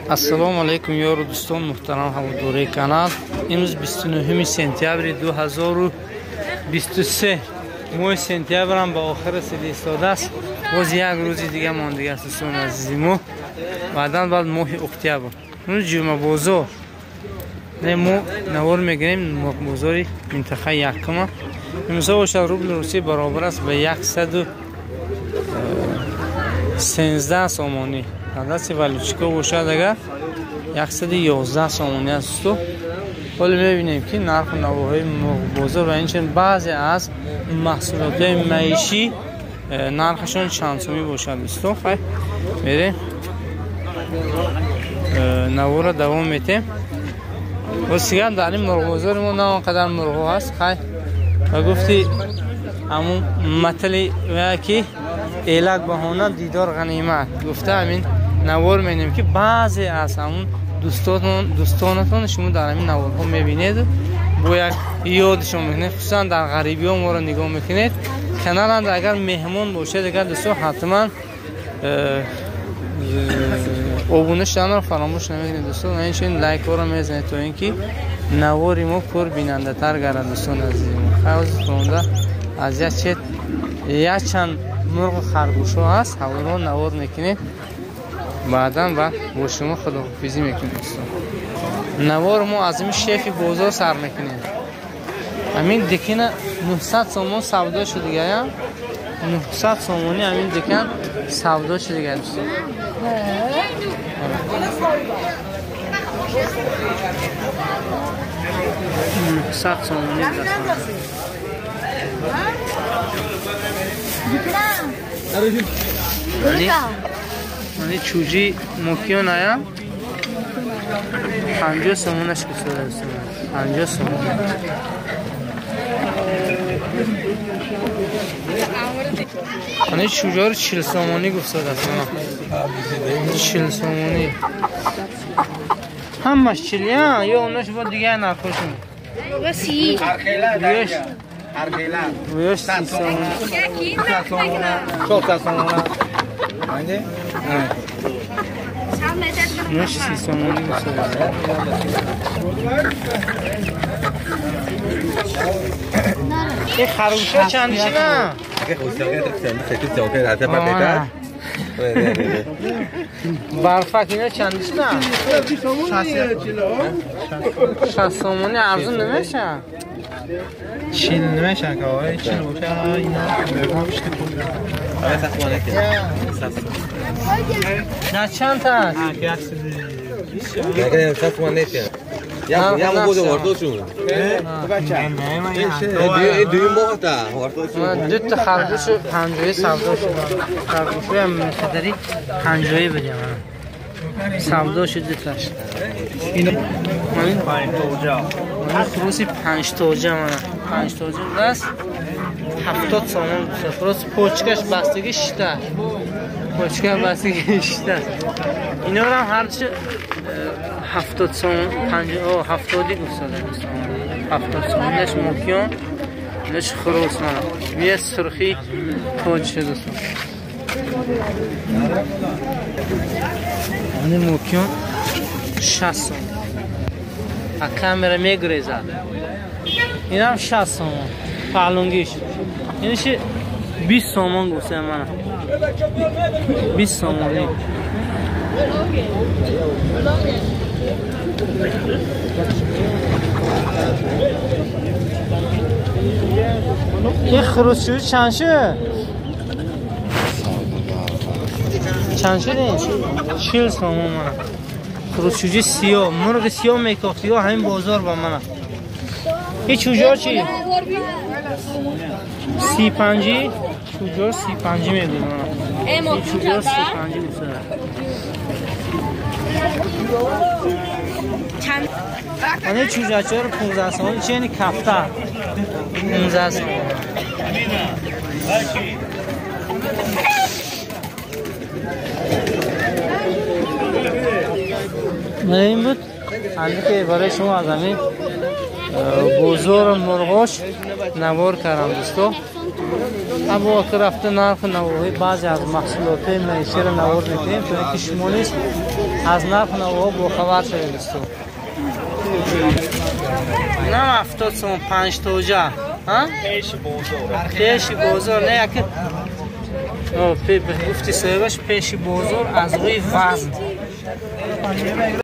Ассалому алайкум ёру дӯстон, муҳтарам ҳаводораи канал. Имрӯз 29 сентябри 2023, моҳи сентябрам ба охир расида истодааст. Боз як рӯзи дига мондига аст, дӯстони азизи мо. Баъдан баъд моҳи октябр. Имрӯз ҷумъабозор. Мо навор мегирем бозори минтақаи якума. Имрӯза бошад рубли русӣ баробар аст ба 113 сомонӣ. Дасти валютчико бошад агар 111 сомонӣ аст, дӯсто. Ҳоло мебинем ки нарху навоҳои бозор ва инчунин баъзе аз маҳсулотҳои маишӣ нархашон чанд сомӣ бошад, дӯсто. Хай мерем, наворро давом метем. Ростигап дар ин мурғбозори мо на он қадар мурғҳо ҳаст. Хай ва гуфти ҳамун матали ки элак баҳона дидор ғанимат гуфта, ҳамин навор менем ки баъзе аз ҳамун дӯстонатон шумо дар ҳамин наворҳо мебинед, бо як ёдшон мекунед, хусусан дар ғарибиҳо моро нигоҳ мекунед. Каналанд агар меҳмон бошед, агар дӯстон ҳатман обуна шуданро фаромӯш намекунед, дӯстон. Ва инчунин лайкҳоро мезанед то ин ки навори мо пурбинандатар гардад, дӯстони азизи мо. Хайр, аз якчанд мурғу харгӯшҳо ҳаст, ҳамонро навор мекунем, баъдан ба бо шумо худоҳофизӣ мекунем, дӯстон. Навор мо аз ин шефи бозор сар мекунем. Ҳамин дикина 900 сомон савдо шудигаям, 900 сомонӣ ҳамин дикан савдо шудига, дӯстон. 900 сомонӣ. Мани чӯҷи мокиён аям 50 сомонаш кусода, 50 сомон. Мани чӯҷаро 40 сомонӣ гуфтодааст, 40 сомонӣ. Ҳамаш 40 ё онаш бо дигар нархошон? Вёш 30 сомон. 4 сомон. Нӯш 30 сомонӣ гуфтодааст. Ин харгӯшҳо чанд шина? Барфак ино чанд шина? 60 сомонӣ арзон намешавад? 40 намешавад, 40 бошад ино на чанд аст? Дута харгӯшу панҷои савдо шуд. Харгӯшоям қадари панҷои будем, савдо шуд дуташ. Хуруси панҷтоҷа, мана панҷтоҷа будааст, 70 сомон. Хурус почкаш бастаги шита, почка бастаги шита. Инорам ҳарчи 70 сомон, 70 гуфтода, 70 сомонаш мокиён, инаш хурус. Мана мия сурхи тоҷ шуд, дӯстон. Ани мокиён 60 сомон. А камера мегурезад. Инам 60 сомон паҳлунгиш. Инаши 20 сомон гуфтам, мана 20 сомонӣ. Ин хурусшӯ чанд шуд? Чанд шуд ин? 40 сомон. Мана хурусшӯҷи сиёҳ, мурғи сиёҳ мекофтиё ҳамин бозор ба мана. Ин чӯҷо чи? 35? Чӯҷо 35 мегӯяд мана. Ин чӯҷо 35 гуфтада. Ана чӯҷачаро 15 сомон, чени кафта 15 сомон. Ин буд ки барои шумо аз ҳамин бозору мурғош навор кардам, дӯсто. Або рафта нарху навоҳои баъзе аз маҳсулотҳои маиширо навор мекунем, то ин ки шумо низ Аз нарх навоҳо бохабар шавед, дӯстон. Инам 70 сомон, панҷтоҷа. Пеши бозор не яки гуфти соҳибаш, пеши бозор аз рӯи вазн.